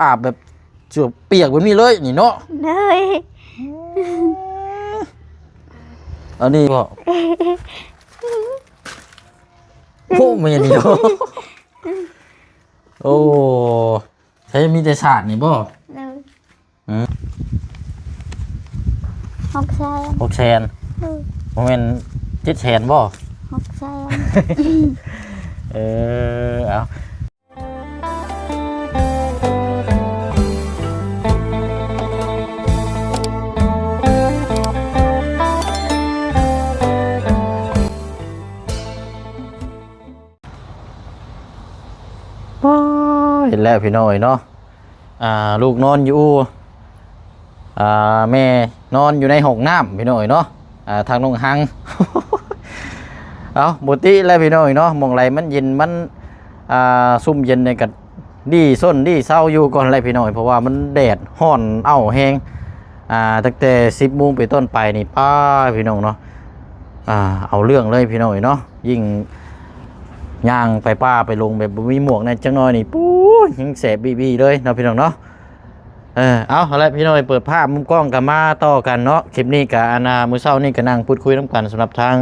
ອາບແບບເສື້ອປຽກແບບນີ້ເລີຍນີ້ເນາະ. ເລີຍ ອັນນີ້ກໍ ໂອ້ ແມ່ນຢູ່. ໂອ້ ໃຊ້ມີແຕ່ສາດນີ້ບໍ່? ເລີຍ ອືມ ຫົກແສນ ຫົກແສນ. ເອີ ບໍ່ແມ່ນເຈັດແສນບໍ່? ຫົກແສນ. ເອີ ເອົາ ໂອ້ຍ ເຫັນແລ້ວພີ່ນ້ອງເອີຍເນາະ. ອ່າ ລູກນອນຢູ່ອູ່ ອ່າ ແມ່ນອນຢູ່ໃນຫ້ອງນ້ຳພີ່ນ້ອງເອີຍເນາະ. ອ່າ ທາງນ້ອງຮັງ ເອົ້າ ບໍ່ຕິແລ້ວພີ່ນ້ອງເອີຍເນາະ. ໝ່ອງໃດມັນເຢັນ ມັນ ອ່າ ຊຸ່ມເຢັນນີ້ກໍດີຊົນດີເຊົາຢູ່ກ່ອນແຫຼະພີ່ນ້ອງເອີຍ ເພາະວ່າມັນແດດຮ້ອນເອົ້າແຮງ. ອ່າ ຕັ້ງແຕ່ສິບໂມງເປັນຕົ້ນໄປນີ້ ປ້າ ພີ່ນ້ອງເນາະ ອ່າ ເອົາເລື່ອງເລີຍພີ່ນ້ອງເອີຍເນາະ. ຍິ່ງຍ່າງໄປປ່າໄປດົງແບບບໍ່ມີໝວກແດ່ຈັກໜ້ອຍນີ້ ປູ້ຍ ຍັງແສບບີໆເລີຍເນາະພີ່ນ້ອງເນາະ. ເອີ ເອົາ ເອົາລະພີ່ນ້ອງເອີຍ ເປີດພາບມຸມກ້ອງກັນມາຕໍ່ກັນເນາະ. ຄລິບນີ້ກະ ອັນນ່າ ມື້ເຊົ້ານີ້ກະນັ່ງພູດຄຸຍນຳກັນ ສຳລັບທາງ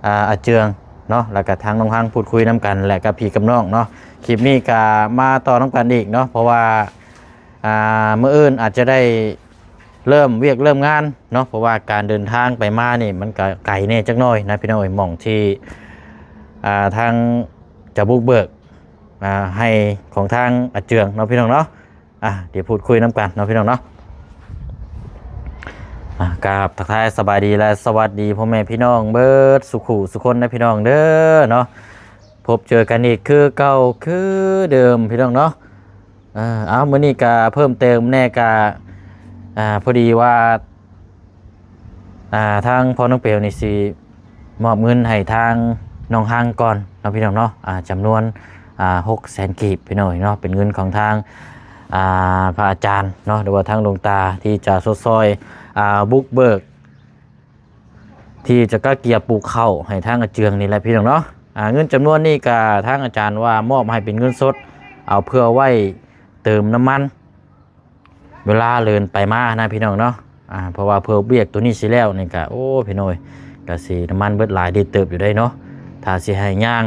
ອ່າ ອາເຈືອງເນາະ ແລ້ວກະທາງນ້ອງຮັງ ພູດຄຸຍນຳກັນ ແລະກະພີ່ກັບນ້ອງເນາະ. ຄລິບນີ້ກະມາຕໍ່ນຳກັນອີກເນາະ ເພາະວ່າ ອ່າ ມື້ອື່ນອາດຈະໄດ້ເລີ່ມວຽກເລີ່ມງານເນາະ ເພາະວ່າການເດີນທາງໄປມານີ້ມັນກະໄກແດ່ຈັກໜ້ອຍນະພີ່ນ້ອງເອີຍ ໝ່ອງທີ່ ອ່າ ທາງຈະບຸກເບີກ ອ່າ ໄຮ່ຂອງທາງອາເຈືອງເນາະພີ່ນ້ອງເນາະ. ອ່າ ດຽວພູດຄຸຍນຳກັນເນາະພີ່ນ້ອງເນາະ. ອ່າ ກາບທັກທາຍສະບາຍດີ ແລະ ສະຫວັດດີພໍ່ແມ່ພີ່ນ້ອງເບິດສູ່ຄູ່ສູ່ຄົນນະພີ່ນ້ອງເດີເນາະ. ພົບເຈີກັນອີກຄືເກົ່າຄືເດີມພີ່ນ້ອງເນາະ. ເອີ ເອົາ ມື້ນີ້ກະເພີ່ມເຕີມແດ່ ກະ ອ່າ ພໍດີວ່າ ອ່າ ທາງພໍ່ນ້ອງເປວນີ້ຊິມອບເງິນໃຫ້ທາງນ້ອງຮັງກ່ອນເນາະພີ່ນ້ອງເນາະ. ອ່າ ຈຳນວນ ອ່າ ຫົກແສນກີບພີ່ນ້ອງເນາະ ເປັນເງິນຂອງທາງ ອ່າ ພະອາຈານເນາະ ຫຼືວ່າທາງຫຼວງຕາທີ່ຈະຊົດຊ່ອຍ ອ່າ ບຸກເບີກ ທີ່ຈະກະເກຍປູກເຂົ້າໃຫ້ທາງອາເຈືອງນີ້ແຫຼະພີ່ນ້ອງເນາະ. ອ່າ ເງິນຈຳນວນນີ້ກະທາງອາຈານວ່າມອບໃຫ້ເປັນເງິນສົດ ເອົາເພື່ອໄວ້ເຕີມນ້ຳມັນ ເວລາເດີນໄປມານະພີ່ນ້ອງເນາະ. ອ່າ ເພາະວ່າເພື່ອວຽກໂຕນີ້ຊິແລ້ວນີ້ກະ ໂອ້ ພີ່ນ້ອງເອີຍ ກະຊິນ້ຳມັນເບິດຫຼາຍລິດເຕີບຢູ່ເດ້ເນາະ ຖ້າຊິໃຫ້ຍ່າງ.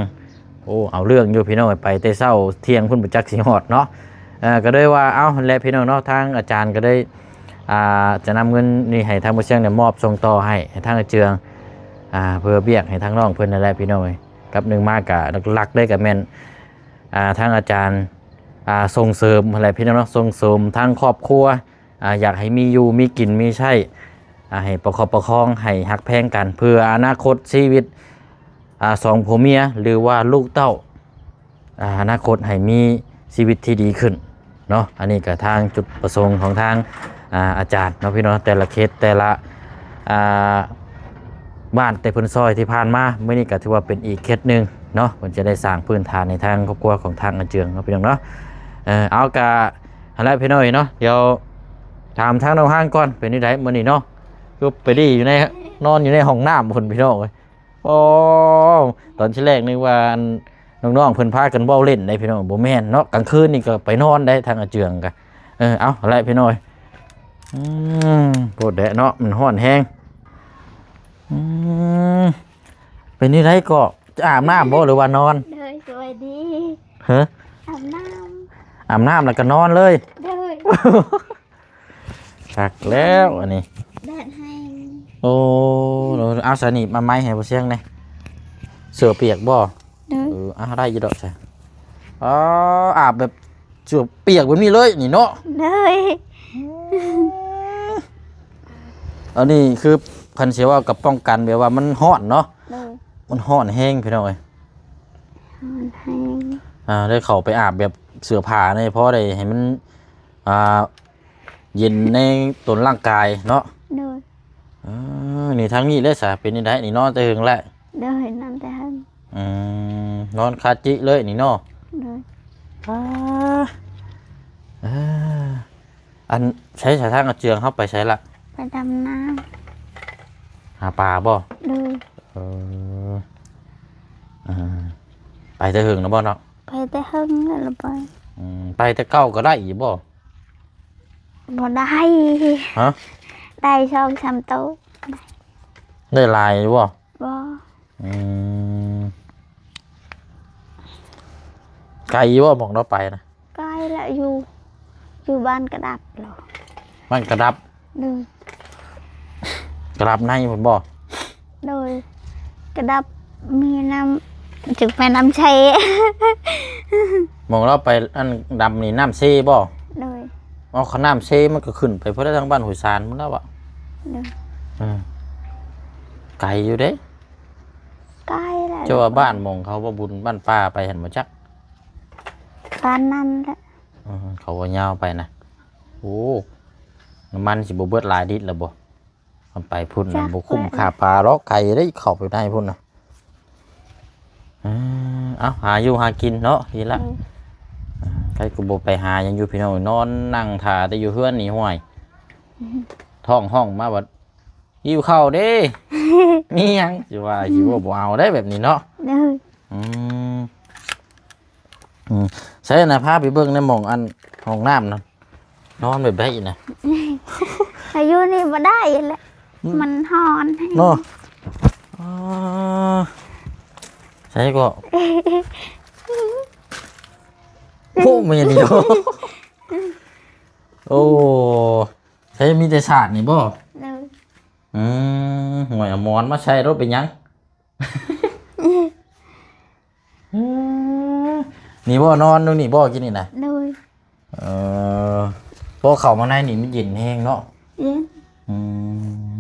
ໂອ້ ເອົາເລື່ອງຢູ່ພີ່ນ້ອງເອີຍ ໄປແຕ່ເຊົ້າທ່ຽງພຸ້ນບໍ່ຈັກຊິຮອດເນາະ. ເອີ ກະເລີຍວ່າ ເອົ້າ ຫັ້ນແຫຼະພີ່ນ້ອງເນາະ ທາງອາຈານກະເລີຍ ອ່າ ຈະນຳເງິນນີ້ໃຫ້ທາງບໍ່ຊຽງນີ້ມອບສົ່ງຕໍ່ໃຫ້ ໃຫ້ທາງອາເຈືອງ ອ່າ ເພື່ອວຽກໃຫ້ທາງນ້ອງເພິ່ນນັ້ນແຫຼະພີ່ນ້ອງເອີຍ. ກັບໜຶ່ງມາກະຫຼັກໆເລີຍກະແມ່ນ ອ່າ ທາງອາຈານ ອ່າ ສົ່ງເສີມຫັ້ນແຫຼະພີ່ນ້ອງເນາະ ສົ່ງເສີມທາງຄອບຄົວ ອ່າ ຢາກໃຫ້ມີຢູ່ມີກິນມີໃຊ້ ອ່າ ໃຫ້ປະຄັບປະຄອງ ໃຫ້ຮັກແພງກັນ ເພື່ອອະນາຄົດຊີວິດ ອ່າ ສອງຜົວເມຍ ຫຼືວ່າລູກເຕົ້າ ອ່າ ອະນາຄົດໃຫ້ມີຊີວິດທີ່ດີຂຶ້ນເນາະ. ອັນນີ້ກະທາງຈຸດປະສົງຂອງທາງ ອ່າ ອາຈານເນາະພີ່ນ້ອງ ແຕ່ລະເຂດແຕ່ລະ ອ່າ ບ້ານແຕ່ເພິ່ນຊ່ອຍທີ່ຜ່ານມາ ມື້ນີ້ກະຖືວ່າເປັນອີກເຂດໜຶ່ງເນາະ ເພິ່ນຈະໄດ້ສ້າງພື້ນຖານໃຫ້ທາງຄອບຄົວຂອງທາງອາເຈືອງເນາະພີ່ນ້ອງເນາະ. ເອີ ເອົາ ກະຫັ້ນແຫຼະພີ່ນ້ອງເອີຍເນາະ ດຽວຖາມທາງນ້ອງຮັງກ່ອນ ເປັນຈັ່ງໃດມື້ນີ້ເນາະ ຄືໄປດີຢູ່ໃນ ນອນຢູ່ໃນຫ້ອງນ້ຳພຸ້ນພີ່ນ້ອງເອີຍ. ໂອ້ ຕອນທີແລກນຶກວ່າ ອັນ ນ້ອງໆເພິ່ນພາກັນເວົ້າຫຼິ້ນໄດ໋ພີ່ນ້ອງ ບໍ່ແມ່ນເນາະ ກາງຄືນນີ້ກໍໄປນອນໄດ໋ທາງອາເຈືອງກະ. ເອີ ເອົາແຫຼະພີ່ນ້ອງ ອືມ ໂພດແຫຼະເນາະ ມັນຮ້ອນແຮງ. ອືມ ເປັນຈັ່ງໃດກໍ ຈະອາບນ້ຳບໍ່ ຫຼືວ່ານອນ? ໂດຍ ສະບາຍດີ. ຮະ? ອາບນ້ຳ ອາບນ້ຳແລ້ວກໍນອນເລີຍ. ໂດຍ ຄັກແລ້ວອັນນີ້ ແດດແຮງ. ໂອ້ ເອົາສະໜີບມາໄມ້ໃຫ້ບໍ່ຊຽງແດ່ ເສື້ອປຽກບໍ່? ໂດຍ ເອີ ເອົາ ໄດ້ຢູ່ດອກຊະ. ອໍ ອາບແບບເສື້ອປຽກແບບນີ້ເລີຍນີ້ເນາະ. ໂດຍ ອັນນີ້ຄືຄັນຊິເວົ້າກັບປ້ອງກັນແບບວ່າມັນຮ້ອນເນາະ. ໂດຍ ມັນຮ້ອນແຮງພີ່ນ້ອງເອີຍ ຮ້ອນແຮງ. ອ່າ ໄດ້ເຂົ້າໄປອາບແບບເສື້ອຜ້າໃນ ພໍໄດ້ໃຫ້ມັນ ອ່າ ເຢັນໃນຕົນຮ່າງກາຍເນາະ. ໂດຍ ເອີ ນີ້ທາງນີ້ເດ້ສະ ເປັນຈັ່ງໃດນີ້ ນອນແຕ່ເຫິງແລ້ວ? ໂດຍ ນອນແຕ່ເຫິງ. ອືມ ນອນຄາຈິເລີຍນີ້ເນາະ. ໂດຍ ອາ ເອີ ອັນ ໃສສະ ທາງອາເຈືອງເຮົາໄປໃສລະ? ໄປດຳນ້ຳ ຫາປາບໍ່? ໂດຍ ເອີ ອ່າ ໄປແຕ່ເຫິງແລ້ວບໍ່ເນາະ? ໄປແຕ່ເຫິງແລ້ວລະໄປ. ອືມ ໄປແຕ່ເກົ່າກໍໄດ້ຢູ່ບໍ່? ບໍ່ໄດ້. ຮະ? ໄດ້ສອງສາມໂຕ. ໄດ້ຫຼາຍຢູ່ບໍ່? ບໍ່. ອືມ ໄກຢູ່ບໍ່ ໝ່ອງລາວໄປນະ? ໄກລະ ຢູ່ ຢູ່ບ້ານກະດັບລະ. ບ້ານກະດັບ? ໂດຍ. ກະດັບໃນພຸ້ນບໍ່? ໂດຍ. ກະດັບແມ່ນ້ຳ ຈາກແມ່ນ້ຳເຊ. ໝ່ອງລາວໄປ ອັນ ດຳນີ້ນ້ຳເຊບໍ່? ໂດຍ. ເອົາ ຄັນນ້ຳເຊມັນກໍຂຶ້ນໄປພຸ້ນແຫຼະ ທາງບ້ານຫ້ວຍຊານພຸ້ນແລ້ວວະ. ໂດຍ. ເອີ ໄກຢູ່ເດ້. ໄກແຫຼະ. ເຈົ້າວ່າບ້ານໝ່ອງເຂົາບໍ່ບຸນ ບ້ານປ່າໄປຫັ້ນບໍ່ຈັກ? ບ້ານນັ້ນແຫຼະ. ເອີ ເຂົາວ່າຍາວໄປນະ. ໂອ້ ນ້ຳມັນຊິບໍ່ເບິດຫຼາຍລິດລະບໍ່? ຄັນໄປພຸ້ນນະ ຈັກ ບໍ່ຄຸ້ມຄ່າປາດອກ ໄກເດ້ ເຂົ້າໄປໃນພຸ້ນນະ. ເອີ ເອົາ ຫາຢູ່ຫາກິນເນາະ ນີ້ລະ. ເອີ ໃຜກໍບໍ່ໄປຫາຫຍັງຢູ່ພີ່ນ້ອງ ນອນນັ່ງຖ້າແຕ່ຢູ່ເຮືອນນີ້ ຫ້ວຍ ອືມ ທ້ອງຮ້ອງມາບັດ ຫິວເຂົ້າເດ້ ມີຫຍັງ ຊິວ່າ ອືມ ຊິບໍ່ ບໍ່ເອົາໄດ້ແບບນີ້ເນາະ. ໂດຍ. ອືມ ອືມ ໃສນະ ພາໄປເບິ່ງໃນໝ່ອງອັນຫ້ອງນ້ຳນະ ນອນແບບໃດນະ? ອາ ຢູ່ນີ້ບໍ່ໄດ້ແຫຼະ ອືມ ມັນຮ້ອນເນາະ. ອໍ ໃສກໍ ໂອ້ ແມ່ນຢູ່. ໂອ້ ໃສ ມີແຕ່ສາດນີ້ບໍ່? ໂດຍ. ອືມ ຫວຍ ເອົາໝອນມາໃສ່ໂລດ ເປັນຫຍັງ? ເອີ ນີ້ບໍ່ ນອນຢູ່ນີ້ບໍ່ ກິນນີ້ນະ? ໂດຍ. ເອີ ພໍເຂົ້າມາໃນນີ້ມັນເຢັນແຮງເນາະ. ເຢັນ. ອືມ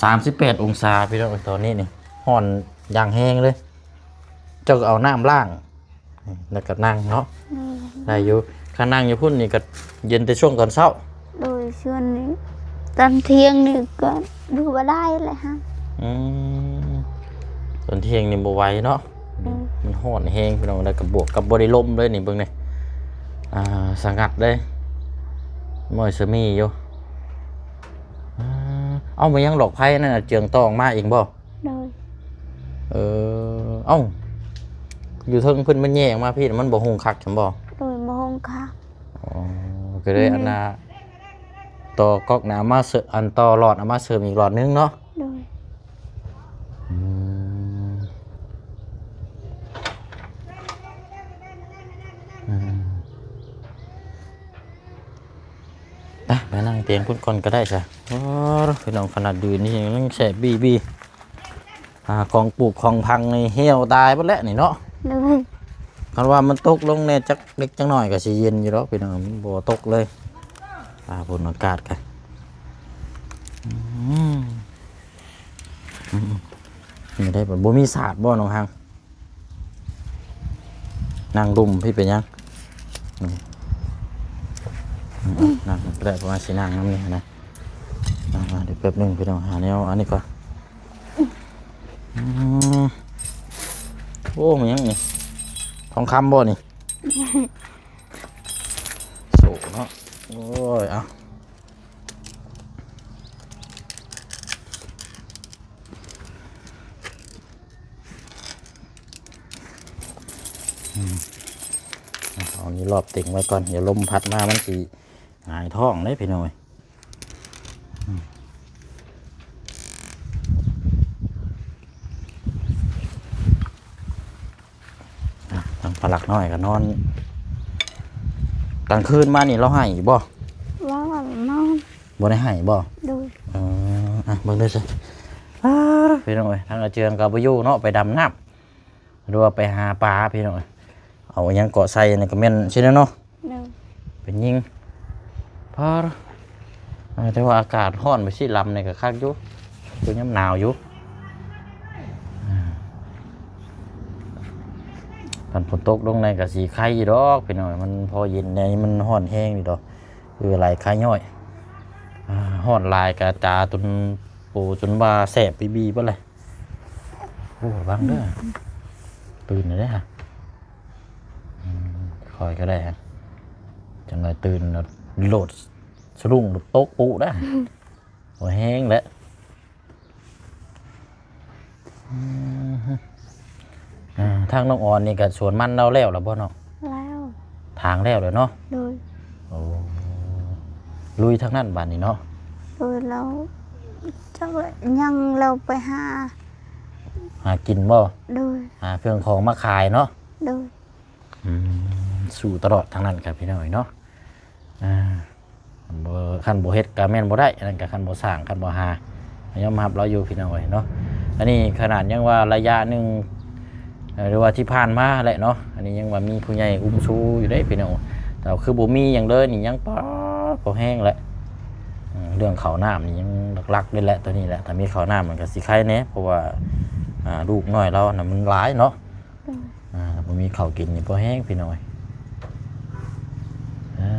ສາມສິບແປດອົງສາພີ່ນ້ອງ ຕອນນີ້ນີ້ ຮ້ອນຢ່າງແຮງເລີຍ. ເຈົ້າກໍເອົານ້ຳລ້າງ ແລ້ວກໍນັ່ງເນາະ. ແມ່ນ. ໄດ້ຢູ່ ຄັນນັ່ງຢູ່ພຸ້ນນີ້ກໍເຢັນແຕ່ຊ່ວງຕອນເຊົ້າ. ໂດຍ. ຊ່ວງນີ້ ຕອນທ່ຽງນີ້ກໍຢູ່ບໍ່ໄດ້ແຫຼະຮະ. ອືມ ຕອນທ່ຽງນີ້ບໍ່ໄຫວເນາະ. ອືມ ມັນຮ້ອນແຮງພີ່ນ້ອງ ແລ້ວກໍບວກກັບບໍ່ໄດ້ລົມເລີຍນີ້ ເບິ່ງນີ້ ອ່າ ສະຫງັດເລີຍ ເມື່ອຍສະມີຢູ່. ອ່າ ເອົາ ແມ່ນຫຍັງ ດອກໄຟນັ້ນນະ ເຈື່ອງຕໍ່ອອກມາເອງບໍ່? ໂດຍ. ເອີ ເອົ້າ ຢູ່ເທິງເພິ່ນມັນແຍກອອກມາພີ້ ມັນບໍ່ຮຸ່ງຄັກຊັ້ນບໍ່? ໂດຍ ບໍ່ຮຸ່ງຄັກ. ອໍ ກໍເລີຍ ອືມ ອັນນ່າ ຕໍ່ກັອກນະ ເອົາມາເສີມ ອັນ ຕໍ່ຫຼອດ ເອົາມາເສີມອີກຫຼອດໜຶ່ງເນາະ. ໂດຍ. ອືມ ອືມ ໄປ ໄປນັ່ງຕຽງພຸ້ນກ່ອນກໍໄດ້ຊະ. ໂອ້ ພີ່ນ້ອງ ຂະໜາດຢືນນີ້ຍັງແສບບີບີ. ອ່າ ຂອງປູກຂອງຝັງນີ້ຫ່ຽວຕາຍເບິດແລ້ວນີ້ເນາະ. ໂດຍ. ຄັນວ່າມັນຕົກລົງແດ່ຈັກເລັກຈັກໜ້ອຍກໍຊິເຢັນຢູ່ດອກພີ່ນ້ອງ ມັນບໍ່ຕົກເລີຍ. ອ່າ ຜົນອາກາດກະ ອືມ ອືມ ນີ້ໄດ້ບໍ່ ບໍ່ມີສາດບໍ່ນ້ອງຮັງ? ນັ່ງລຸ່ມພີ້ເປັນຫຍັງ? ອືມ ອືມ ນັ່ງກໍໄດ້ ເພາະວ່າຊິນັ່ງນຳນີ້ນະ. ອ່າ ດຽວແປັບໜຶ່ງພີ່ນ້ອງ ຫາແນວອັນນີ້ກ່ອນ. ອືມ ໂອ້ ແມ່ນຫຍັງນີ້? ທອງຄຳບໍ່ນີ້? ໂສ້ເນາະ. ໂອ້ຍ ເອົາ ອືມ ເອົານີ້ລອບເຕັງໄວ້ກ່ອນ ດຽວລົມພັດມາມັນຊິຫງາຍທ້ອງເດ້ພີ່ນ້ອງເອີຍ. ອືມ ອ່ະ ທາງປາຫຼັກນ້ອຍກໍນອນ ກາງຄືນມານີ້ລາວໄຫ້ຢູ່ບໍ່? ບໍ່ ນອນ. ບໍ່ໄດ້ໄຫ້ບໍ່? ໂດຍ. ເອີ ອ່ະ ເບິ່ງເດີຊະ. ອ້າ ພີ່ນ້ອງເອີຍ ທາງອາເຈືອງກໍບໍ່ຢູ່ເນາະ ໄປດຳນ້ຳ ຫຼືວ່າໄປຫາປາພີ່ນ້ອງເອີຍ. ເອົາຫຍັງເກາະໃສ່ນີ້ກໍແມ່ນຊິແລ້ວເນາະ. ໂດຍ. ເປັນຍິງ ພາ ອ່າ ແຕ່ວ່າອາກາດຮ້ອນໄປຊີ້ ລຳນີ້ກໍຄັກຢູ່ ຄືຍາມໜາວຢູ່. ອ່າ ຄັນຝົນຕົກລົງແດ່ກໍຊິໄຄຢູ່ດອກພີ່ນ້ອງ ມັນພໍເຢັນແດ່ ມັນຮ້ອນແຮງຢູ່ດອກ ຄືໄຫຼໄຄຍ້ອຍ. ອ່າ ຮ້ອນຫຼາຍກໍຈາຈົນ ໂປ ຈົນວ່າແສບບີໆເບິດເລີຍ. ໂອ້ ລະວັງເດີ ອືມ ຕື່ນແລ້ວເດ້. ອືມ ຄ່ອຍກໍໄດ້ຮະ ຈັກໜ້ອຍຕື່ນໂລດສະດຸ້ງໂຕກປຸເດ້. ອືມ ບໍ່ແຮງແຫຼະ. ອືມ ອ່າ ທາງນ້ອງອອນນີ້ກໍສວນມັນລາວແລ້ວລະບໍ່ນ້ອງ? ແລ້ວ. ທາງແລ້ວແຫຼະເນາະ. ໂດຍ. ໂອ້ ລຸຍທາງນັ້ນບາດນີ້ເນາະ. ໂດຍ. ລາວຈັກແຫຼະ ຍັງລາວໄປຫາ ຫາກິນບໍ່? ໂດຍ. ຫາເຄື່ອງຂອງມາຂາຍເນາະ. ໂດຍ. ອືມ ສູ້ຕະຫຼອດທາງນັ້ນກັບພີ່ນ້ອງເນາະ. ອ່າ ບໍ່ ຄັນບໍ່ເຮັດກໍແມ່ນບໍ່ໄດ້ ອັນນັ້ນກໍຄັນບໍ່ສ້າງ ຄັນບໍ່ຫາ ຍອມຮັບລາວຢູ່ພີ່ນ້ອງເອີຍເນາະ. ອັນນີ້ຂະໜາດຍັງວ່າໄລຍະໜຶ່ງ ເອີ ຫຼືວ່າທີ່ຜ່ານມາແຫຼະເນາະ ອັນນີ້ຍັງວ່າມີຜູ້ໃຫຍ່ອຸ້ມຊູຢູ່ເດ້ພີ່ນ້ອງ. ແຕ່ວ່າຄືບໍ່ມີຫຍັງເລີຍນີ້ ຍັງປາ ພໍແຮງແຫຼະ. ເອີ ເລື່ອງເຂົ້ານ້ຳນີ້ຍັງຫຼັກໆເລີຍແຫຼະ ຕົວນີ້ແຫຼະ. ຖ້າມີເຂົ້ານ້ຳມັນກໍຊິໄຄແດ່ ເພາະວ່າ ອ່າ ລູກນ້ອຍລາວນະມັນຫຼາຍເນາະ. ໂດຍ. ອ່າ ບໍ່ມີເຂົ້າກິນນີ້ພໍແຮງພີ່ນ້ອງເອີຍ. ອ່າ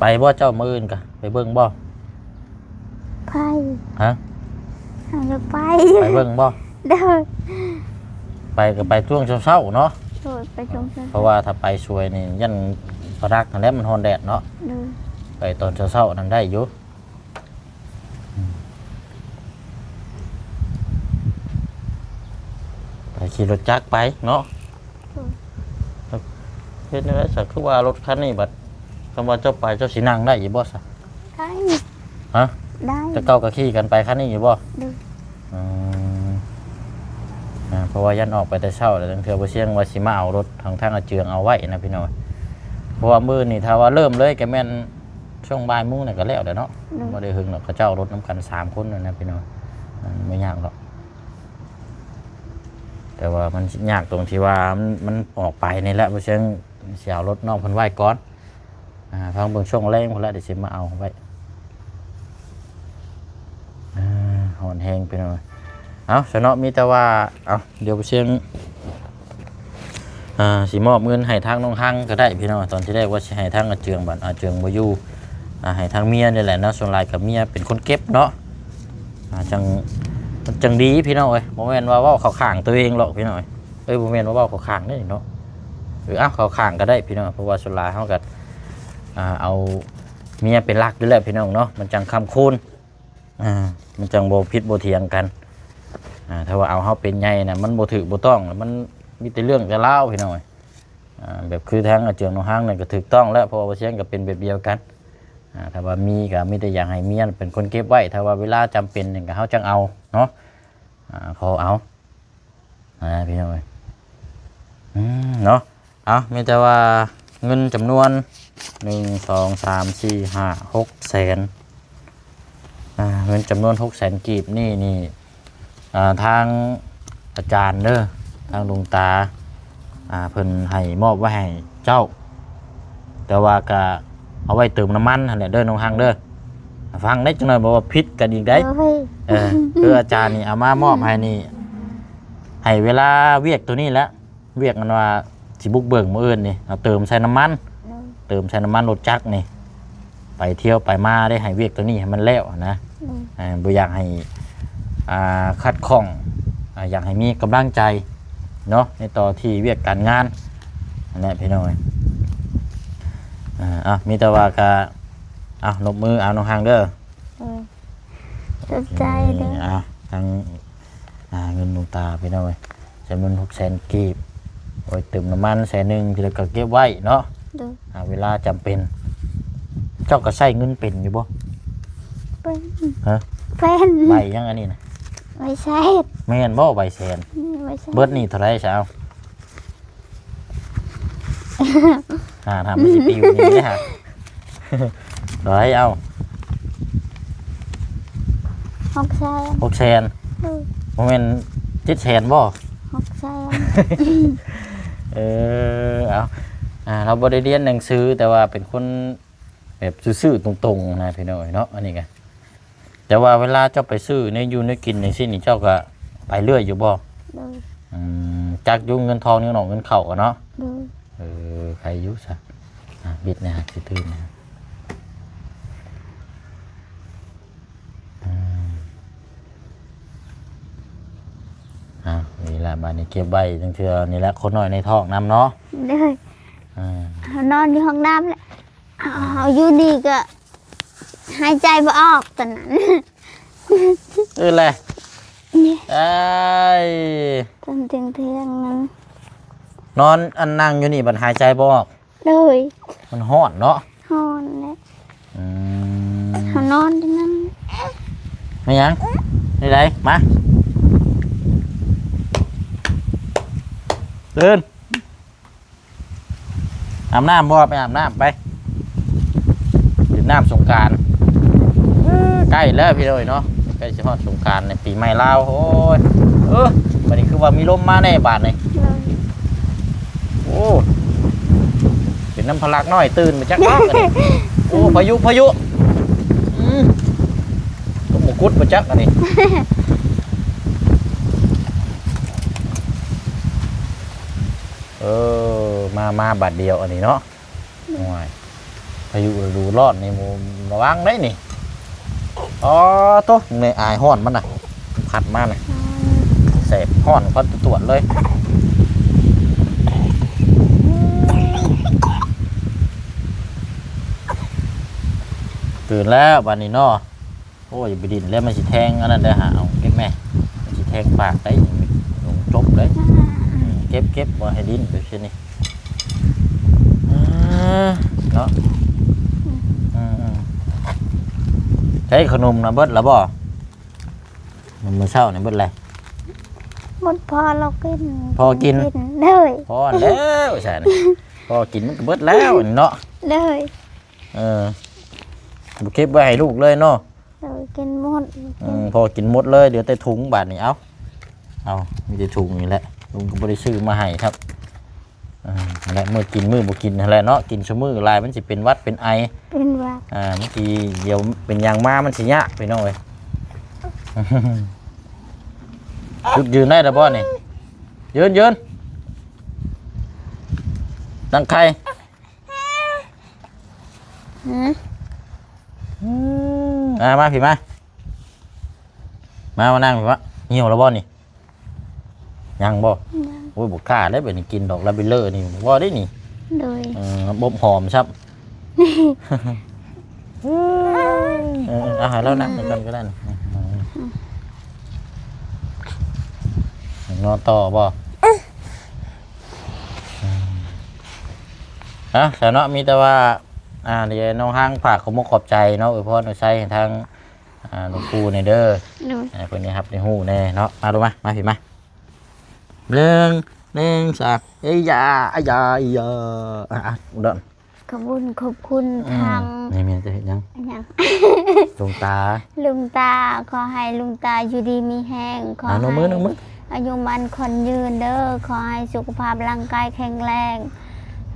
ໄປບໍ່ເຈົ້າ ມື້ອື່ນກະໄປເບິ່ງບໍ່? ໄປ. ຮະ? ເຮົາຢາກໄປ. ໄປເບິ່ງບໍ່? ໂດຍ. ໄປກໍໄປຊ່ວງເຊົ້າໆເນາະ. ໂດຍ ໄປຊ່ວງເຊົ້າໆ ເພາະວ່າຖ້າໄປສວຍນີ້ຢ້ານປະດັກຫັ້ນແຫຼະ ມັນຮ້ອນແດດເນາະ. ໂດຍ. ໄປຕອນເຊົ້າໆນັ້ນໄດ້ຢູ່. ໄປຂີ່ລົດຈັກໄປເນາະ. ໂດຍ. ເຮັດແນວໃດຊະ ຄືວ່າລົດຄັນນີ້ບັດ ຄຳວ່າເຈົ້າໄປ ເຈົ້າຊິນັ່ງໄດ້ຢູ່ບໍ່ຊະ? ໄດ້. ຮະ? ໄດ້. ແຕ່ເກົ່າກໍຂີ່ກັນໄປຄັນນີ້ຢູ່ບໍ່? ໂດຍ. ອືມ ອ່າ ເພາະວ່າຢ້ານອອກໄປແຕ່ເຊົ້າແລ້ວ ລາງເທື່ອບໍ່ຊຽງວ່າຊິມາເອົາລົດຂອງທາງອາເຈືອງເອົາໄວ້ນະພີ່ນ້ອງ. ເພາະວ່າມື້ນີ້ຖ້າວ່າເລີ່ມເລີຍກໍແມ່ນ ຊ່ວງບ່າຍໂມງນີ້ກໍແລ້ວແຫຼະເນາະ. ໂດຍ. ບໍ່ໄດ້ເຖິງດອກ ເຂົາເຈົ້າເອົາລົດນຳກັນສາມຄົນນັ້ນນະພີ່ນ້ອງ ມັນບໍ່ຍາກດອກ. ແຕ່ວ່າມັນຍາກຕົງທີ່ວ່າມັນ ມັນອອກໄປນີ້ແຫຼະ ບໍ່ເຊິ່ງຊິເອົາລົດນ້ອງເພິ່ນໄວ້ກ່ອນ. ອ່າ ຟັງເບິ່ງຊ່ວງແລງພຸ້ນແຫຼະ ດຽວຊິມາເອົາໄວ້. ອ່າ ຮ້ອນແຮງພີ່ນ້ອງ. ເອົາ ຊະເນາະ ມີແຕ່ວ່າ ເອົາ ດຽວບໍ່ຊຽງ ອ່າ ຊິມອບເງິນໃຫ້ທາງນ້ອງຮັງກໍໄດ້ພີ່ນ້ອງ. ຕອນທີແລກວ່າຊິໃຫ້ທາງອາເຈືອງ ບັດອາເຈືອງບໍ່ຢູ່ ອ່າ ໃຫ້ທາງເມຍນີ້ແຫຼະເນາະ. ສ່ວນຫຼາຍກໍເມຍເປັນຄົນເກັບເນາະ. ອ່າ ຈັ່ງ ມັນຈັ່ງດີພີ່ນ້ອງເອີຍ. ບໍ່ແມ່ນວ່າເວົ້າເຂົ້າຂ້າງຕົວເອງດອກພີ່ນ້ອງເອີຍ. ເອີ ບໍ່ແມ່ນວ່າເວົ້າເຂົ້າຂ້າງເດ້ເນາະ. ເອີ ເອົາ ເຂົ້າຂ້າງກໍໄດ້ພີ່ນ້ອງ ເພາະວ່າສ່ວນຫຼາຍເຮົາກໍ ອ່າ ເອົາເມຍເປັນຫຼັກຢູ່ແລ້ວພີ່ນ້ອງເນາະ. ມັນຈັ່ງຄ້ຳຄູນ ອ່າ ມັນຈັ່ງບໍ່ຜິດບໍ່ຖຽງກັນ. ອ່າ ຖ້າວ່າເອົາເຮົາເປັນໃຫຍ່ນະ ມັນບໍ່ຖືກບໍ່ຕ້ອງ ມັນມີແຕ່ເລື່ອງແຕ່ລາວພີ່ນ້ອງເອີຍ. ອ່າ ແບບຄືທາງອາເຈືອງນ້ອງຮັງນັ້ນກໍຖືກຕ້ອງແລ້ວ ເພາະວ່າບໍ່ຊຽງກໍເປັນແບບດຽວກັນ. ອ່າ ຖ້າວ່າມີກໍມີແຕ່ຢາກໃຫ້ເມຍເປັນຄົນເກັບໄວ້ ຖ້າວ່າເວລາຈຳເປັນນີ້ກໍເຮົາຈັ່ງເອົາເນາະ. ອ່າ ຂໍເອົາ ອ່າ ພີ່ນ້ອງເອີຍ ອືມ ເນາະ. ເອົາ ມີແຕ່ວ່າເງິນຈຳນວນ ໜຶ່ງ ສອງ ສາມ ສີ່ ຫ້າ ຫົກແສນ ອ່າ ເງິນຈຳນວນຫົກແສນກີບນີ້ ນີ້ ອ່າ ທາງອາຈານເດີ ທາງຫຼວງຕາ ອ່າ ເພິ່ນໃຫ້ມອບໄວ້ໃຫ້ເຈົ້າ ແຕ່ວ່າກະເອົາໄວ້ເຕີມນ້ຳມັນຫັ້ນແຫຼະເດີ ນ້ອງຮັງເດີ. ຟັງໄດ້ຈັກໜ້ອຍ ບໍ່ວ່າຜິດກັນອີກໄດ໋. ໂອ້ຍ ເອີ ຄືອາຈານນີ້ເອົາມາມອບໃຫ້ນີ້ ໃຫ້ເວລາວຽກໂຕນີ້ແຫຼະ ວຽກອັນວ່າຊິບຸກເບີກມື້ອື່ນນີ້ ເອົາເຕີມໃສ່ນ້ຳມັນ ໂດຍ ເຕີມໃສ່ນ້ຳມັນລົດຈັກນີ້ ໄປທ່ຽວໄປມາໄດ້ ໃຫ້ວຽກໂຕນີ້ໃຫ້ມັນແລ້ວນະ. ໂດຍ. ອ່າ ບໍ່ຢາກໃຫ້ ອ່າ ຂັດຂ້ອງ ອ່າ ຢາກໃຫ້ມີກຳລັງໃຈເນາະ ໃນຕໍ່ທີ່ວຽກການງານ ນັ້ນແຫຼະພີ່ນ້ອງເອີຍ. ອ່າ ເອົາ ມີແຕ່ວ່າກະ ເອົາ ນົບມື ເອົາ ນ້ອງຮັງເດີ. ໂດຍ. ຂອບໃຈເດີ. ອ່າ ທັງ ອ່າ ເງິນຫຼວງຕາພີ່ນ້ອງເອີຍ ຈຳນວນຫົກແສນກີບ ໂອ້ຍ ເຕີມນ້ຳມັນແສນໜຶ່ງ ແລ້ວກໍເກັບໄວ້ເນາະ. ໂດຍ. ອ່າ ເວລາຈຳເປັນ ເຈົ້າກໍໃຊ້ເງິນເປັນຢູ່ບໍ່? ເປັນ. ຮະ? ເປັນ. ໃບຫຍັງອັນນີ້ນະ? ໃບແສນ. ແມ່ນບໍ່ໃບແສນ? ອືມ ໃບແສນ. ເບິດນີ້ເທົ່າໃດຊະ ເອົາ? ຫາ ຫາມັນຊິປິວນີ້ເດ້ຫາ. ເທົ່າໃດ ເອົາ? ຫົກແສນ. ຫົກແສນ. ເອີ. ບໍ່ແມ່ນເຈັດແສນບໍ່? ຫົກແສນ. ເອີ ເອົາ ອ່າ ລາວບໍ່ໄດ້ຮຽນໜັງສື ແຕ່ວ່າເປັນຄົນແບບຊື່ໆຕົງໆນະ ພີ່ນ້ອງເອີຍເນາະ ອັນນີ້ກະ. ແຕ່ວ່າເວລາເຈົ້າໄປຊື້ແນວຢູ່ແນວກິນຈັ່ງຊີ້ນີ້ ເຈົ້າກໍໄປເລື້ອຍຢູ່ບໍ່? ໂດຍ. ອືມ ຈັກຢູ່ເງິນທອງ ເງິນອອກເງິນເຂົ້າເນາະ? ໂດຍ. ເອີ ໃຄຢູ່ຊະ. ອ່າ ບິດແດ່ ຊິຕື່ມແດ່. ອືມ ອ່າ ນີ້ລະ ບາດນີ້ເກັບໄວ້ ຈັ່ງເທື່ອນີ້ລະ ຄົນນ້ອຍໃນທ້ອງນຳເນາະ. ໂດຍ. ອ່າ ນອນຢູ່ຫ້ອງນ້ຳແຫຼະ. ເຮົາຢູ່ນີ້ກໍຫາຍໃຈບໍ່ອອກຕອນນັ້ນ. ເອີ ແລະ ເອີຍ ຕອນທ່ຽງໆນັ້ນ ນອນ ອັນ ນັ່ງຢູ່ນີ້ບັດຫາຍໃຈບໍ່ອອກ. ໂດຍ ມັນຮ້ອນເນາະ. ຮ້ອນແຫຼະ. ອືມ ເຮົານອນຢູ່ນັ້ນ. ແມ່ນຫຍັງ? ນີ້ໃດ? ມາ ຕື່ນ. ອາບນ້ຳບໍ່? ໄປອາບນ້ຳໄປ ຫຼິ້ນນ້ຳສົງການ. ເອີ ໃກ້ແລ້ວພີ່ນ້ອງເນາະ ໃກ້ຊິຮອດສົງການແລ້ວ ປີໃໝ່ລາວ. ໂອ້ຍ ເອີ ບັດນີ້ຄືວ່າມີລົມມາແດ່ບາດນີ້. ໂອ້ ເປັນນຳພະລັກນ້ອຍຕື່ນມາຈັກເນາະ. ໂອ້ ພາຍຸ ພາຍຸ ອືມ ຕົກມະກຸດມາຈັກອັນນີ້. ເອີ ມາ ມາບາດດຽວອັນນີ້ເນາະ. ໂອ້ຍ ພາຍຸລະດູຮ້ອນນີ້ ລະວັງໄດ໋ນີ້. ອໍ ໂຕ ແມ່ອາຍຮ້ອນມັນນະ ພັດມານະ ແສບຮ້ອນຄວັນຕວດເລີຍ. ຕື່ນແລ້ວບາດນີ້ເນາະ. ໂອ້ຍ ຢ່າໄປດິ້ນແລ້ວ ມັນຊິແທງອັນນັ້ນເດີ. ຫາເອົາເກັບແມ່ ມັນຊິແທງປາກໄດ້ ລົງຈົບເລີຍ. ອືມ ເກັບ ເກັບ ບໍ່ໃຫ້ດິ້ນແບບຊີ້ນີ້. ເອີ ເນາະ. ອືມ ອືມ ໃຊ້ຂະໜົມນະ ເບິດແລ້ວບໍ່? ມື້ເຊົ້ານີ້ເບິດແລ້ວ. ໝົດ ພໍລາວກິນ ພໍກິນ ກິນເລີຍ. ພໍແລ້ວຊັ້ນ ພໍກິນມັນກໍເບິດແລ້ວເນາະ. ເລີຍ. ເອີ ບໍ່ເກັບໄວ້ໃຫ້ລູກເລີຍເນາະ. ເອີ ກິນໝົດ. ອືມ ພໍກິນໝົດເລີຍ ເຫຼືອແຕ່ຖົງບາດນີ້. ເອົາ ເອົາ ມີແຕ່ຖົງນີ້ແຫຼະ ລຸງກໍບໍ່ໄດ້ຊື້ມາໃຫ້ຄັບ. ເອີ ນັ້ນແຫຼະ ມື້ກິນມື້ບໍ່ກິນຫັ້ນແຫຼະເນາະ. ກິນຊຸມື້ຫຼາຍມັນຊິເປັນຫວັດເປັນໄອ ເປັນຫວັດ. ອ່າ ມັນຊິ ດຽວເປັນຫຍັງມາມັນຊິຍາກພີ່ນ້ອງເອີຍ. ຢຸດຢືນໄດ້ແລ້ວບໍ່ນີ້? ຢືນ ຢືນ ນັ່ງໄຂ່. ຫືມ ອືມ ອ່າ ມາພີ້ມາ ມາ ມານັ່ງພີ້ມາ. ຫິວແລ້ວບໍ່ນີ້? ຍັງບໍ່? ຍັງ. ໂອ້ຍ ບໍ່ກ້າເດ້ ບາດນີ້ກິນດອກລາເບນເລີນີ້ບໍ່ໄດ້ນີ້. ໂດຍ. ເອີ ບົບຫອມຊ້ຳ. ເອີ ເອີ ເອົາໃຫ້ລາວນັ່ງກ່ອນກໍໄດ້ນະ. ນອນຕໍ່ບໍ່? ອ່າ ຊະເນາະ ມີແຕ່ວ່າ ອ່າ ດຽວນ້ອງຮັງຝາກຂອບອົກຂອບໃຈເນາະ ອວຍພອນອວຍໄຊໃຫ້ທາງ ອ່າ ຫຼວງປູ່ແດ່ເດີ. ໂດຍ. ໃຫ້ເພິ່ນໄດ້ຮັບໄດ້ຮູ້ແດ່ເນາະ. ມາລູກມາ ມາພີ້ມາ. ໜຶ່ງ ໜຶ່ງ ສອງ ເອີຍຢາ ອາຢາ ອີຢາ. ອ່າ ດອນ ຂອບຄຸນ ຂອບຄຸນ ອືມ ທາງ ແມ່ນ ແມ່ນ ຈະເຮັດຫຍັງ? ຫຍັງ? ລຸງຕາ ລຸງຕາ ຂໍໃຫ້ລຸງຕາຢູ່ດີມີແຮງ ຂໍໃຫ້ ອ່າ ນົບມື ນົບມື ອາຍຸໝັ້ນຂວັນຍືນເດີ ຂໍໃຫ້ສຸຂະພາບຮ່າງກາຍແຂງແຮງ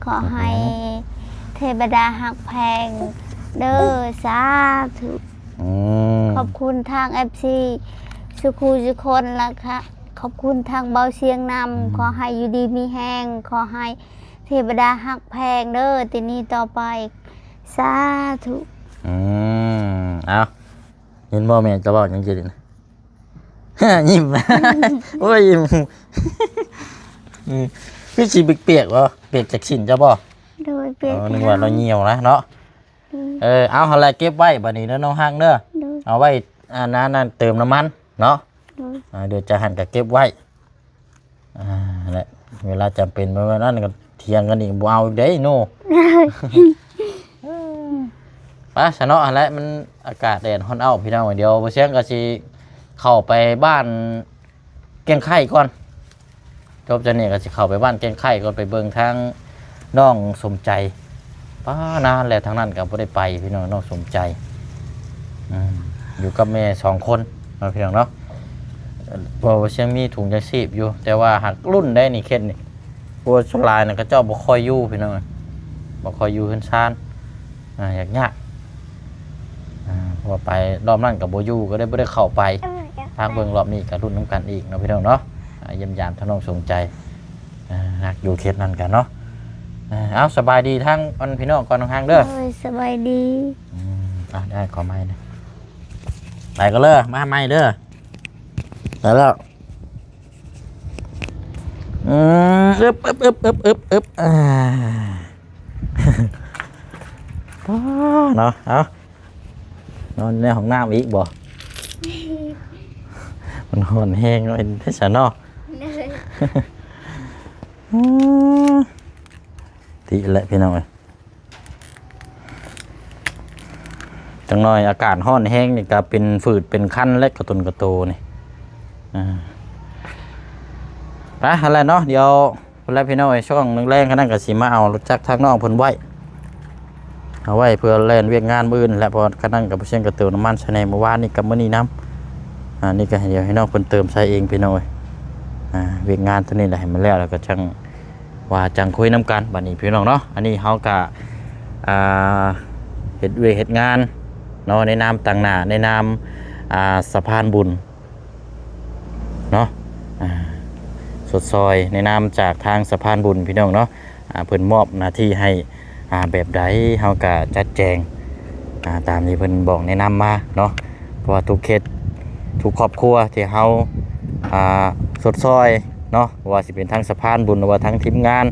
ຂໍໃຫ້ ອືມ ເທວະດາຮັກແພງເດີ ສາທຸ. ອືມ ຂອບຄຸນທາງເອັຟຊີ ສຸຂູສຸຄົນ ແລະກະຂອບຄຸນທາງເບົາຊຽງນຳ ອືມ ຂໍໃຫ້ຢູ່ດີມີແຮງ ຂໍໃຫ້ ເທວະດາຮັກແພງເດີ ແຕ່ນີ້ຕໍ່ໄປ ສາທຸ. ອືມ ເອົາ ເຫັນບໍ່ແມ່ຈະເວົ້າຫຍັງຢູ່ນີ້ນະ? ຍິ້ມ ໂອ້ຍ ຍິ້ມ. ອືມ ຄືຊິປຽກໆບໍ່? ປຽກຈາກຊີ້ນເຈົ້າບໍ່? ໂດຍ ປຽກ. ອໍ ນຶກວ່າລາວຍ່ຽວນະເນາະ. ອືມ ເອີ ເອົາຫັ້ນແຫຼະ ເກັບໄວ້ບາດນີ້ເດີນ້ອງຮັກເດີ. ໂດຍ. ເອົາໄວ້ ອັນນັ້ນ ເຕີມນ້ຳມັນເນາະ. ໂດຍ. ອ່າ ດຽວຈະຫັ້ນກໍເກັບໄວ້. ອ່າ ແຫຼະ ເວລາຈຳເປັນແບບນັ້ນກໍຖຽງກັນອີກ ບໍ່ເອົາອີກເດ້ໂນ. ໄປຊະເນາະ ຫັ້ນແຫຼະ ມັນອາກາດແດດຮ້ອນເອົ້າພີ່ນ້ອງ. ດຽວບໍ່ຊຽງກໍຊິເຂົ້າໄປບ້ານແກ້ງໄຂ່ກ່ອນ ຈົບຈາກນີ້ກໍຊິເຂົ້າໄປບ້ານແກ້ງໄຂ່ກ່ອນ ໄປເບິ່ງທາງນ້ອງສົມໃຈ. ປ້າ ນານແລ້ວທາງນັ້ນກໍບໍ່ໄດ້ໄປພີ່ນ້ອງ ນ້ອງສົມໃຈ ອືມ ຢູ່ກັບແມ່ສອງຄົນເນາະ ພີ່ນ້ອງເນາະ. ເພາະວ່າຊຽງມີຖົງຢາງຊີບຢູ່ ແຕ່ວ່າຫາກລຸ້ນໄດ໋ນີ້ ເຂດນີ້ ເພາະວ່າສ່ວນຫຼາຍນະ ເຂົາເຈົ້າບໍ່ຄ່ອຍຢູ່ພີ່ນ້ອງ ບໍ່ຄ່ອຍຢູ່ເຮືອນຊານ ອ່າ ຍາກໆ ອ່າ ເພາະວ່າໄປລອບນັ້ນກໍບໍ່ຢູ່ ກໍເລີຍບໍ່ໄດ້ເຂົ້າໄປ. ທາງເບິ່ງລອບນີ້ກໍລຸ້ນນຳກັນອີກເນາະ ພີ່ນ້ອງເນາະ. ອ່າ ຢ້ຽມຢາມທາງນ້ອງສົມໃຈ ອ່າ ຮັກຢູ່ເຂດນັ້ນກັນເນາະ. ອ່າ ເອົາ ສະບາຍດີທາງອັນພີ່ນ້ອງກ່ອນ ທາງເດີ. ໂດຍ ສະບາຍດີ. ອືມ ອ່າ ໄດ້ຂໍໃໝ່ນະ ໄປກັນເລີຍ ມາໃໝ່ເດີ. ໄປແລ້ວ ອືມ ອຶບ ອຶບ ອ່າ ອໍ ເນາະ ເອົາ ນອນໃນຫ້ອງນ້ຳອີກບໍ່? ມ ມັນຮ້ອນແຮງເນາະ ເຫັນໄດ້ຊະເນາະ. ໂດຍ ອືມ ຕິແຫຼະພີ່ນ້ອງເອີຍ. ຈັກໜ່ອຍອາກາດຮ້ອນແຮງນີ້ກໍເປັນຝືດເປັນຄັນແຫຼະ ກະຕົນກະໂຕນີ້. ອ່າ ໄປຫັ້ນແຫຼະເນາະ ດຽວ ພຸ້ນແຫຼະພີ່ນ້ອງເອີຍ ຊ່ວງແລງໆ ຄັນນັ້ນກໍຊິມາເອົາລົດຈັກທາງນ້ອງເພິ່ນໄວ້ ເອົາໄວ້ເພື່ອແລ່ນວຽກງານມື້ອື່ນແຫຼະ ເພາະວ່າຄັນນັ້ນກໍບໍ່ຊຽງກໍເຕີມນ້ຳມັນໃສ່ແດ່ ມື້ວານນີ້ກັບມື້ນີ້ນຳ. ອ່າ ນີ້ກໍໃຫ້ ດຽວໃຫ້ນ້ອງເພິ່ນເຕີມໃສ່ເອງພີ່ນ້ອງເອີຍ. ອ່າ ວຽກງານຕົວນີ້ແຫຼະ ໃຫ້ມັນແລ້ວ ແລ້ວກໍຈັ່ງວ່າຈັ່ງຄຸຍນຳກັນບັດນີ້ພີ່ນ້ອງເນາະ. ອັນນີ້ເຮົາກໍ ອ່າ ເຮັດວຽກເຮັດງານເນາະ ໃນນາມຕາງໜ້າ ໃນນາມ ອ່າ ສະພານບຸນ ເນາະ ອ່າ ຊົດຊ່ອຍໃນນາມຈາກທາງສະພານບຸນພີ່ນ້ອງເນາະ. ອ່າ ເພິ່ນມອບໜ້າທີ່ໃຫ້ ອ່າ ແບບໃດເຮົາກະຈັດແຈງ ອ່າ ຕາມທີ່ເພິ່ນບອກແນະນຳມາເນາະ. ເພາະວ່າທຸກເຂດ ທຸກຄອບຄົວທີ່ເຮົາ ອ່າ ຊົດຊ່ອຍເນາະ ບໍ່ວ່າຊິເປັນທາງສະພານບຸນ ຫຼືວ່າທາງທີມງານ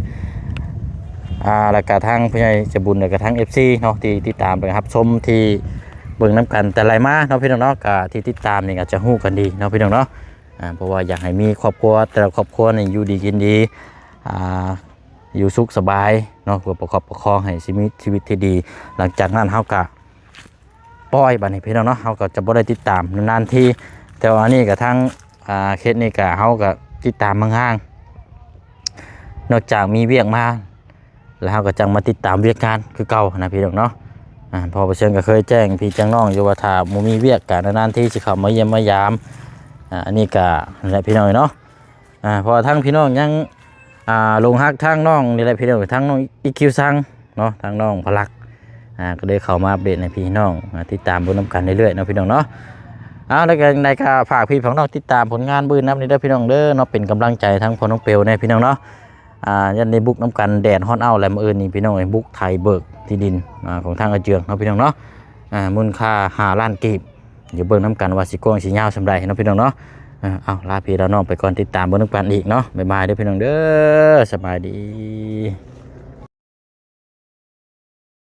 ອ່າ ແລ້ວກະທາງຜູ້ໃຫຍ່ໃຈບຸນ ແລ້ວກະທາງເອັຟຊີເນາະ ທີ່ຕິດຕາມ ແລ້ວກະຮັບຊົມ ທີ່ ເບິ່ງນຳກັນແຕ່ໄລມາເນາະພີ່ນ້ອງເນາະ. ກະທີ່ຕິດຕາມນີ້ກະຈະຮູ້ກັນດີເນາະພີ່ນ້ອງເນາະ. ອ່າ ເພາະວ່າຢາກໃຫ້ມີຄອບຄົວ ແຕ່ລະຄອບຄົວນີ້ຢູ່ດີກິນດີ ອ່າ ຢູ່ສຸກສະບາຍເນາະ ເພື່ອປະກອບປະຄອງໃຫ້ຊີວິດ ຊີວິດທີ່ດີ. ຫຼັງຈາກນັ້ນເຮົາກະປ່ອຍບັດນີ້ພີ່ນ້ອງເນາະ ເຮົາກໍຈະບໍ່ໄດ້ຕິດຕາມນານໆທີ. ແຕ່ວ່າອັນນີ້ກະທາງ ອ່າ ເຂດນີ້ກະເຮົາກະຕິດຕາມຫ່າງໆ ນອກຈາກມີວຽກມາ ແລ້ວເຮົາກໍຈັ່ງມາຕິດຕາມວຽກງານຄືເກົ່ານະພີ່ນ້ອງເນາະ. ອ່າ ເພາະວ່າເຊິ່ງກໍເຄີຍແຈ້ງພີ່ແຈ້ງນ້ອງຢູ່ວ່າ ຖ້າບໍ່ມີວຽກກໍນານໆທີຊິເຂົ້າມາຢ້ຽມມາຢາມ. ອ່າ ອັນນີ້ກໍນັ້ນແຫຼະພີ່ນ້ອງເນາະ. ອ່າ ເພາະວ່າທາງພີ່ນ້ອງຍັງ ອ່າ ຫຼົງຮັກທາງນ້ອງນີ້ແຫຼະພີ່ນ້ອງ ທາງນ້ອງອີຄິວຊັງເນາະ ທາງນ້ອງພະລັກ ອ່າ ກໍເລີຍເຂົ້າມາອັບເດດໃຫ້ພີ່ນ້ອງ ອ່າ ຕິດຕາມເບິ່ງນຳກັນເລື້ອຍໆເນາະພີ່ນ້ອງເນາະ. ເອົາ ແລ້ວກໍຈັ່ງໃດກໍຝາກພີ່ຝາກນ້ອງຕິດຕາມຜົນງານມື້ອື່ນນຳເດີ້ພີ່ນ້ອງເດີ້ເນາະ ເປັນກຳລັງໃຈທາງພໍ່ນ້ອງເປວແດ່ພີ່ນ້ອງເນາະ. ອ່າ ຢ້ານໄດ້ບຸກນຳກັນ ແດດຮ້ອນອ້າວແລ້ວມື້ອື່ນນີ້ພີ່ນ້ອງເອີຍ ບຸກໄຖເບີກທີ່ດິນ ອ່າ ຂອງທາງອາເຈືອງເນາະພີ່ນ້ອງເນາະ. ອ່າ ມູນຄ່າຫ້າລ້ານກີບ ດຽວເບິ່ງນຳກັນວ່າຊິກວ້າງຊິຍາວສ່ຳໃດເນາະພີ່ນ້ອງເນາະ. ເອົາ ລາພີ່ລານ້ອງໄປກ່ອນ ຕິດຕາມເບິ່ງນຳກັນອີກເນາະ. ບາຍບາຍເດີ້ພີ່ນ້ອງເດີ້ ສະບາຍດີ.